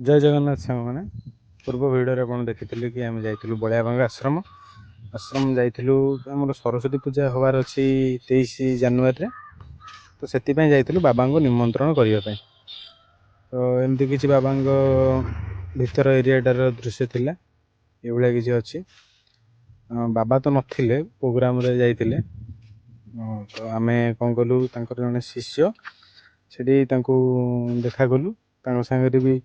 ଜୟ ଜଗନ୍ନାଥ ସାଙ୍ଗମାନେ। ପୂର୍ବ ଭିଡ଼ିଓରେ ଆପଣ ଦେଖିଥିଲେ କି ଆମେ ଯାଇଥିଲୁ ବଳିଆବାଙ୍କ ଆଶ୍ରମ। ଆଶ୍ରମ ଯାଇଥିଲୁ, ଆମର ସରସ୍ୱତୀ ପୂଜା ହେବାର ଅଛି 23 ଜାନୁଆରୀରେ, ତ ସେଥିପାଇଁ ଯାଇଥିଲୁ ବାବାଙ୍କୁ ନିମନ୍ତ୍ରଣ କରିବା ପାଇଁ। ତ ଏମିତି କିଛି ବାବାଙ୍କ ଭିତର ଏରିଆଟାର ଦୃଶ୍ୟ ଥିଲା, ଏଇଭଳିଆ କିଛି ଅଛି। ବାବା ତ ନଥିଲେ, ପ୍ରୋଗ୍ରାମରେ ଯାଇଥିଲେ। ତ ଆମେ କ'ଣ କଲୁ, ତାଙ୍କର ଜଣେ ଶିଷ୍ୟ ସେଠି, ତାଙ୍କୁ ଦେଖା କଲୁ। ତାଙ୍କ ସାଙ୍ଗରେ ବି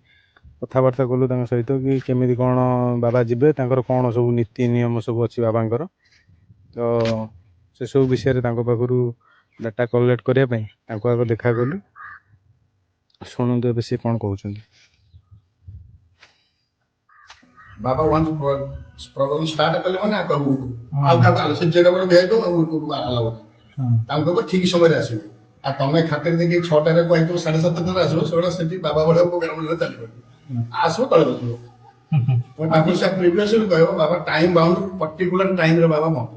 କଥାବାର୍ତ୍ତା କଲୁ ତାଙ୍କ ସହିତ କି କେମିତି କ'ଣ ବାବା ଯିବେ, ତାଙ୍କର କ'ଣ ସବୁ ନୀତି ନିୟମ ସବୁ ଅଛି ବାବାଙ୍କର। ତ ସେସବୁ ବିଷୟରେ ତାଙ୍କ ପାଖରୁ ଡାଟା କଲେକ୍ଟ କରିବା ପାଇଁ ତାଙ୍କୁ ଆଗ ଦେଖା କଲୁ। ଶୁଣନ୍ତୁ ଏବେ ସିଏ କ'ଣ କହୁଛନ୍ତି। ବାବା ୱାନ୍ସ ପ୍ରୋଗ୍ରାମ ଷ୍ଟାର୍ଟ କଲେ ମାନେ ଆଉ କାହାକୁ ଆଉ କାହାକୁ ସେ ଯେଡ଼େ ବଡ଼ ଭିଆଇପି ଆଉ ଆଲାଉ ନାହିଁ। ତାଙ୍କୁ କହିବ ଠିକ ସମୟରେ ଆସିବେ। ଆଉ ତମେ ଖାତିର ଦେଇକି 6ଟାରେ କହିଥିବ 7:30ରେ ଆସିବ, ସେଗୁଡ଼ା ସେଠି ବାବା ଭଳିଆ ପ୍ରୋଗ୍ରାମ ଚାଲିବନି। ଆସିବ, ତଳେ ବସିବ। ତମେ ତାଙ୍କୁ ସେ ପ୍ରିଭିୟସଲି କହିବ, ବାବା ଟାଇମ ବାଉଣ୍ଡ, ପର୍ଟିକୁଲାର ଟାଇମରେ ବାବା ମତ।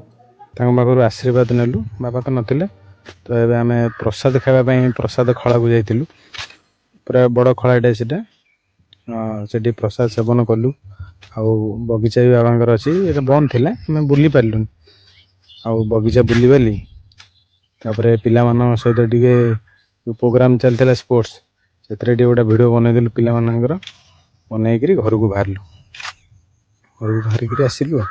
ତାଙ୍କ ପାଖରୁ ଆଶୀର୍ବାଦ ନେଲୁ। ବାବା ତ ନଥିଲେ, ତ ଏବେ ଆମେ ପ୍ରସାଦ ଖାଇବା ପାଇଁ ପ୍ରସାଦ ଖଳାକୁ ଯାଇଥିଲୁ। ପୁରା ବଡ଼ ଖଳାଟେ ସେଟା। ସେଠି ପ୍ରସାଦ ସେବନ କଲୁ। ଆଉ ବଗିଚା ବି ବାବାଙ୍କର ଅଛି, ଏଇଟା ବନ୍ଦ ଥିଲା, ଆମେ ବୁଲି ପାରିଲୁନି। ଆଉ ବଗିଚା ବୁଲିବାଲି ତାପରେ ପିଲାମାନଙ୍କ ସହିତ ଟିକେ ପ୍ରୋଗ୍ରାମ ଚାଲିଥିଲା ସ୍ପୋର୍ଟସ୍, ସେଥିରେ ଟିକେ ଗୋଟେ ଭିଡ଼ିଓ ବନେଇଦେଲୁ ପିଲାମାନଙ୍କର। ବନେଇକିରି ଘରକୁ ବାହାରିଲୁ, ଘରକୁ ବାହାରିକିରି ଆସିଲୁ ଆଉ।